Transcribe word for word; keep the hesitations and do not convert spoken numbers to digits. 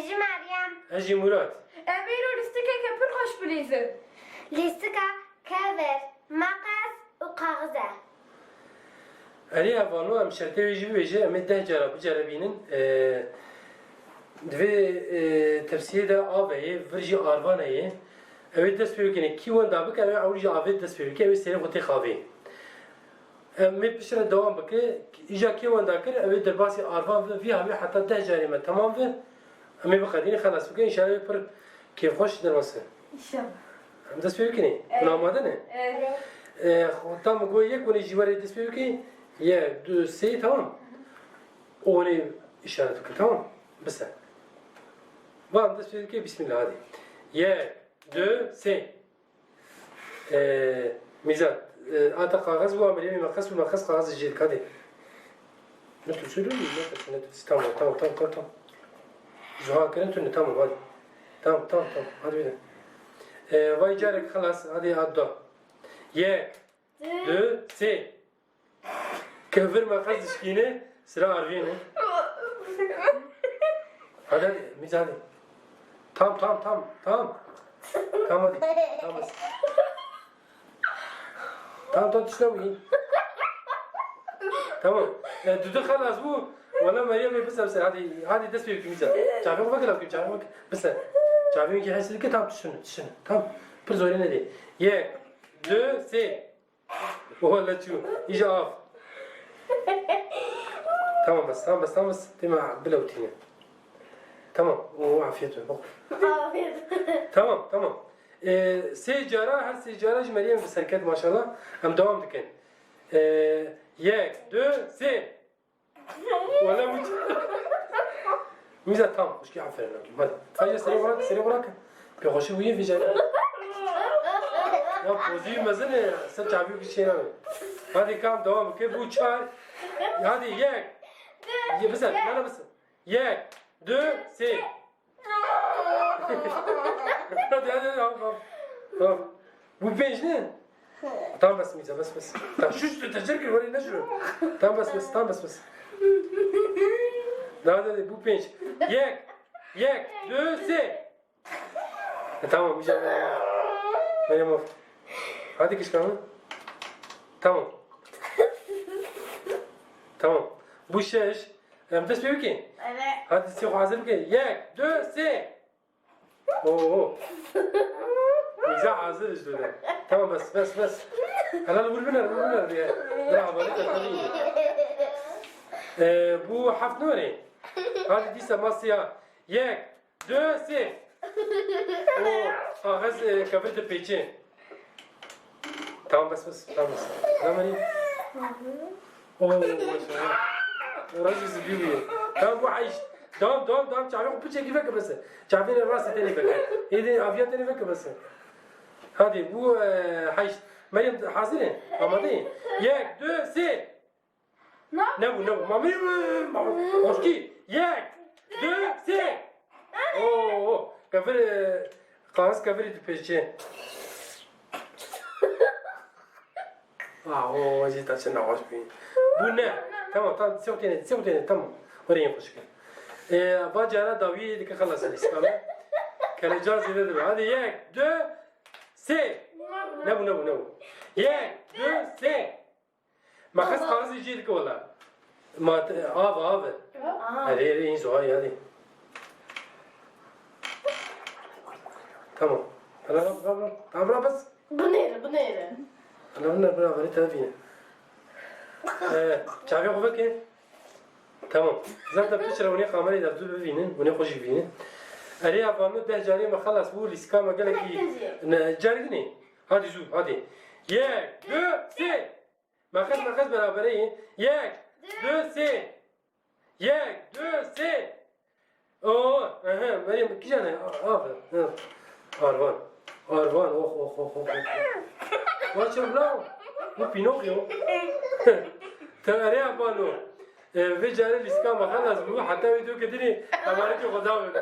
Ji Meryem. Ez jî Murat. Em îro lîstikeke pir xweş bilîzin. Lîstika kevir, meqes û kaxiz e. Erê hevalno, em şertê wê jî bibêje, em ê deh cara bicerebînin. Ee, di vê, e, tepsiyê de av heye, vir jî arvan heye. Ew ê dest pê bikin, kî wenda bike, ew ê ewil jî avê dest pê bike, ew ê serê xwe têxavê. Em ê piştre dewam bike. Îja kê wenda kir, ew ê derbasî arvan ve, vî hawî heta deh carê me temam ve, em ê biqedînin, xelas bike. Înşallah pir kêfxweş derbas e. Înşallah. Em dest pê bikinê. Evet. Hûn amade ne? Evet. Ee, xwe tam go yek hûn ê jî werê dest pê bikê. Yek, du, sê, tamam. Û hûn ê îşaret bikin, tamam. Bise. Va em dest pê bikê, bismillah, hadi. Yek, du, sê. Ee, Mîzan, ee, ata kaxez bû, Meryemê meqes bû, meqes kaxez jê dik, hadi. Ne tu sürü mü? Ne tu, ne tu. Tamam, tamam, tamam, tamam, tamam. Zuha kirin tu ne, tamam, hadi. Tamam, tamam, tamam, hadi bir de. Ee, vay carek xelas, hadi at da. Yek, du, sê. Kevir meqes dişkîne, sira arvîne. Hadi, hadi, Mîza, hadi. Tam, tam, tam, tam. Tam, hadi. Tam, bas. Tam, tam, tişt nebû. Tamam. E, dudu xelas bû. Wala Meryemê biser ser. Hadi, hadi dest pê bikî, Mîza. Çavê xwe veke, çavê xwe veke. Biser. Çavê wekî hesî dike, tam tiştine, tiştine. Tam. Pir zorê nedê. Yek, du, sê. Oho, leçû. Îja av. Tamam bes, tamam bes, tamam bes. Dema bilewtîne. Tamam. O afiyet olsun. Bak. Afiyet. Tamam, tamam. Ee, sê cara, her sê cara ji Meryem bi serket maşallah. Em devam dikin. Ee, yek, du, sê. Wala bu. Mîza tam, xwişkî aferin oğlum. Hadi. Hadi serê bırak, serê bırak. Pêxweşî bûyî vî carê. Ya pozî mezin e, ser çavî bir şey abi. Hadi kam devam ke bu çar. Hadi yek. Ye bize, bana bize. Yek, du, sê. Hadi, hadi, hadi, hop, hop. Hop. Bu pênc ne? Tam bes Mîza, bes, bes. Tam şu, şu, teşekkür, var ne şu? Tam bes, bes, tam bes, bes. Daha da bu pênc. Yek, yek, du, sê. E, tamam, Mîza. Meryem of. Hadi kişkanı. Tamam. Tamam. Bu şeş. Em dest pê bikin. Evet. Hadi siz hazır bikin. Yek, du, sê. Oo. Güzel hazır işte. Tamam bes, bes, bes. Helal vur biner, vur biner diye. Bravo, ne kadar iyi. Ee, bu heft ne var? Hadi diyse masaya. Yek, du, sê. Oo, kaxez, e, kevir de pêçe. Tamam, bes, bes, tamam, bes. Tamam, hadi. Oo, maşallah. Rajî zibî bûye. Tamam, bu heşt. Tamam, tamam, tamam. Çavê xwe piçekî veke bes. Çavê rastî tenê veke. Êdî aviya tenê veke bes. Hadi, bu, e, heşt. Meryem, hazir e? Amade ye? Yek, du, sê. Ne? Nebû, nebû. Mamî, mamî. Oşkî. Yek, du, sê. Oo, kevir, e, kaxez kevirî dipêçe. Ah, o, jî ta çi nexweş bû. Bu ne? Tamam, tamam, sewtêne, sewtêne, tamam. Were yên xweş kir. E, va cara dawiyê dike xelas, îskan e. Kelecan zêde dibe. Hadi yek, du, sê. Nebû, nebû, nebû. Yek, du, sê. Meqes kaxizê jê dike wela. Ma te, av, av. Aa. Erê, erê, în zoha yani. Tamam. Tamam, tamam, tamam. Tamam, bırak bes. Binêre, binêre. Tamam, bunlar bırak, bari telefonu. Ee, çavê xwe veke. Tamam. Zaten piştre hûnê kamerayê de tu bivînin, hûnê xwe jî bivînin. Erê, ya, me deh carê me xelas bû, lîstika me gelekî ne, carê dinê. Hadi zû, hadi. Yek, du, sê. Meqes, meqes beraberê ye. Yek, du, sê. Yek, du, sê. Oo, ehe, Meryem, kîjan e? A-, aferin. Hı. Arvan. Arvan, oh, oh, oh, oh, oh. Wa çem la? Bu Pinokyo. Te erê abano. E, vê carê lîstika me xelas bû, heta wê do kedinê, emanetê xwe dawin.